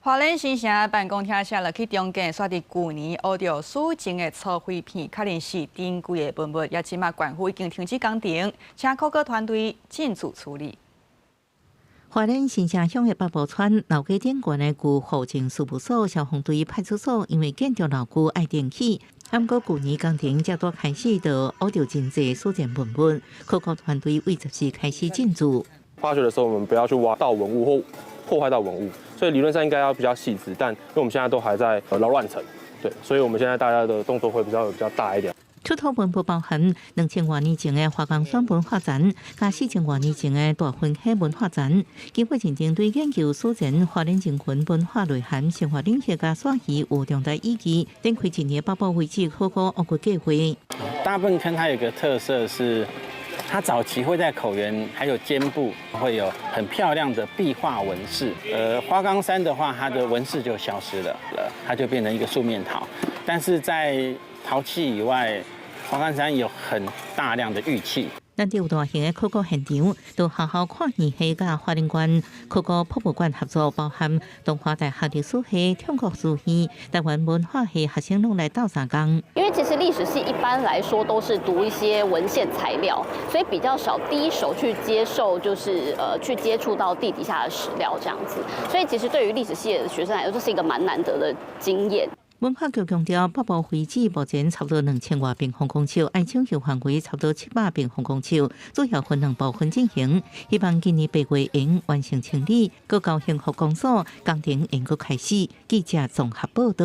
花蓮新城辦公廳寫落去中建，煞佇舊年挖著史前的粗廢片，確認是珍貴的文物，也這馬縣府已經停止工程，請考古團隊進駐處理。花蓮新城鄉的北埔村老街頂懸的舊戶政事務所、消防隊、派出所，因為建築老舊愛重起，毋過舊年工程才拄開始，就挖著真濟史前文物，考古團隊為10時開始進駐。發掘的時候，我們不要去挖到文物或破壞到文物，所以理論上應該要比較細緻，但因為我們現在都還在擾亂層，對，所以我們現在大家的動作會比較大一點。出土文物包含2000外年前的花崗山文化層，佮4000外年前的大分溪文化層。經過認證，對研究史前花蓮人群文化內涵、生活領域佮徙移有重大意義。展開一年北埔遺址考古挖掘計劃。大坌坑它有個特色是，它早期會在口緣還有肩部會有很漂亮的壁畫紋飾。花崗山的話，它的紋飾就消失了，它就變成一個素面陶。但是在陶器以外，花崗山有很大量的玉器。難得有大型的考古現場，都學校看戲系佮花蓮縣考古博物館合作，包含東華大學歷史系、中國書院、台灣文化系學生攏來鬥相共。因為其實歷史系一般來說都是讀一些文獻材料，所以比較少第一手去接受，就是去接觸到地底下的史料這樣子。所以其實對於歷史系的學生來說，這是一個蠻難得的經驗。文化局強調，北埔遺址目前差不多2000外平方公尺，愛搶救範圍差不多700平方公尺，主要分兩部分進行。希望今年8月會完成清理，閣交幸福公所工程會閣開始。記者綜合報道。